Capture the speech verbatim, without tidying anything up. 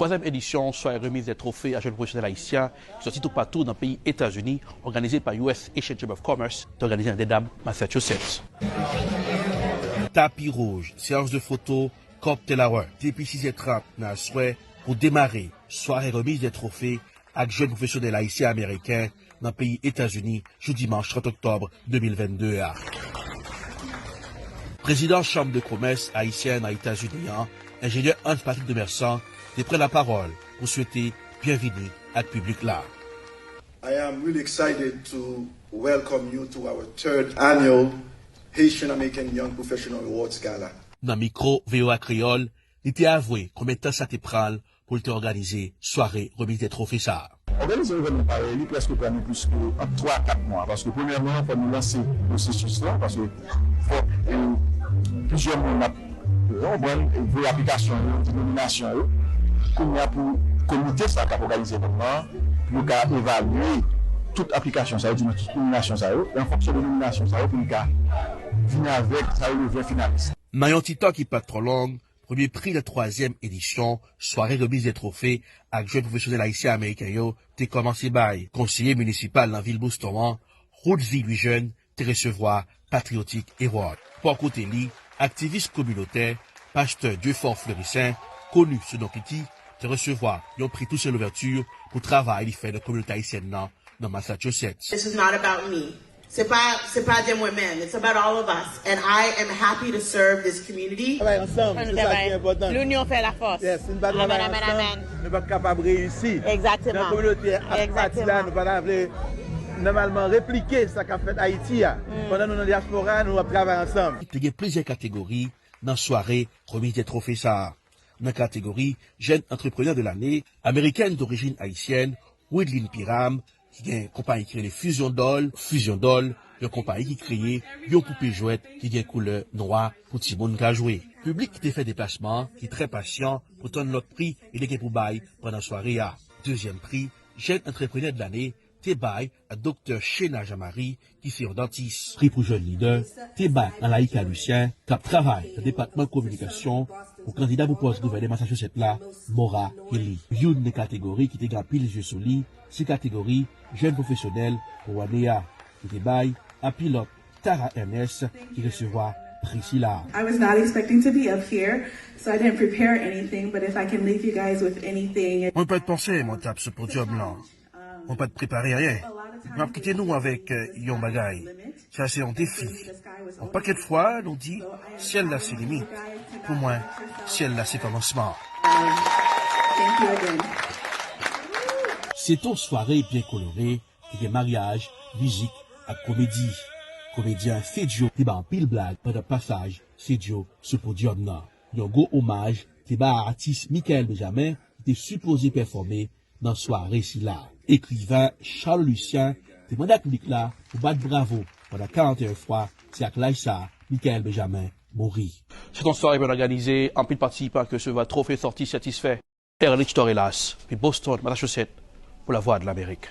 Twazyèm edisyon sware remiz dè twofe a jèn pwofesyonèl ayisyen ki sòti toupatou nan peyi Etazini, òganize pa U S Asian Chamber of Commerce, te òganize nan Dedham, Massachusetts. Tapi wouj, seyans de foto, kòktèl hour, depi sis è trant nan aswè pou demare sware remiz dè twofe ak jèn pwofesyonèl ayisyen-ameriken nan peyi Etazini jou dimanch trant oktòb de mil vennde a. Prezidan Chanm de Komès Ayisyen nan Etazini an, enjenyè Hans Patrick Demersan, te pran lapawòl pou swete byenvini ak piblik la. I am really excited to welcome you to our third annual Haitian American Young Professional Awards Gala. Nan mikwo V O A Kreyòl, li te avwe konbyen tan sa te pran l pou l te òganize sware remiz dè twofe sa a. Òganize yon evènman parèy, li prèske pran nou plis ke ant twa a kat mwa, paske premyèman, fò nou lanse pwosesis lan, paske fòk, e, plizyè moun ap, e, konprann, e, voye aplikasyon yo, di nominasyon yo. Kounye a pou komite sa k ap òganize evènman an, pou yo ka evalye tout aplikasyon sa yo, di nou tout nominasyon sa yo, e an fonksyon de nominasyon sa yo, pou nou ka vini avèk sa yo rele vrè finalis. Nan yon ti tan ki pa t twò long, premye pri nan twazyèm edisyon sware remiz dè twofe ak jèn pwofesyonèl ayisyen-ameriken yo te kòmanse bay. Konseye minisipal nan vil Boston an, Ruthvie Louis-Jeune, te resevwa Patriotic Award. Bò kote li, aktivis kominotè, pastè Dieufort Fleurissaint, koni sou non Kiki, te resevwa yon pri Toussaint Louverture pou travay li fè nan kominote ayisyèn nan, nan Massachusetts. This is not about me. Se pa, se pa de mwen menm. It's about all of us. And I am happy to serve this community. Travay ansanm, se sa ki enpòtan. L'union fait la force. Yes, si nou pa travay ansanm, nou p ap kapab reyisi. Egzakteman. Nan kominote a pati la, nou pa ta vle nòmalman replike sa k ap fèt Ayiti a. Pandan nou nan dyaspora, nou ap travay ansanm. Te gen plizyè kategori nan sware remiz dè twofe sa a. Nan kategori jèn antreprenè de lane, amerikèn dorijin ayisyèn, Widline Piram, ki gen konpayi ki rele Fusion Doll. Fusion Doll, yon konpayi ki kreye yon poupe jwèt ki gen koulè nwa pou timoun ka jwe. Piblik ki te fè deplasman an, ki trè pasyan pou tann lòt pri li te gen pou bay pandan sware a. Dezyèm pri, jèn antreprenè de lane, te bay a Doktè Shena Jean-Marie, ki se yon dantis. Pri pou jèn lidè te bay Alaïka Lucien, k ap travay nan depatman kominikasyon pou kandida pou pòs gouvènè Massachusetts la, Maura Healey. Youn nan kategori ki te gen anpil zye sou li, se kategori jèn pwofesyonèl pou ane a, ki te bay a pilòt Tara Ernest, ki resevwa pri sila. I was not expecting to be up here, so I didn't prepare anything, but if I can leave you guys with anything. Mwen pa t panse mwen t ap sou podyòm lan. Mwen pa t prepare anyen. Mwen ap kite nou avèk, eh, yon bagay. Sa se yon defi. Yon pakèt fwa, nou di, syèl la se limit. Pou mwen, syèl la se kòmansman. Thank you again. Se te yon sware byen kolore, ki gen maryaj, mizik ak komedi. Komedyen Fedjo te bay anpil blag pandan pasaj Fedjo sou podyòm nan. Yon gwo omaj te bay a atis Michael Benjamin, ki te sipoze pèfòme nan sware sila. Ekriven Charles Lucien te mande ak piblik la pou bat bravo pandan karannteyen fwa, se ak laj sa a Michael Benjamin mouri. Se yon sware byen òganize, anpil patisipan ki resevwa twofe sòti satisfè. Erlich Torelas, depi Boston, Massachusetts, pou Lavwadlamerik.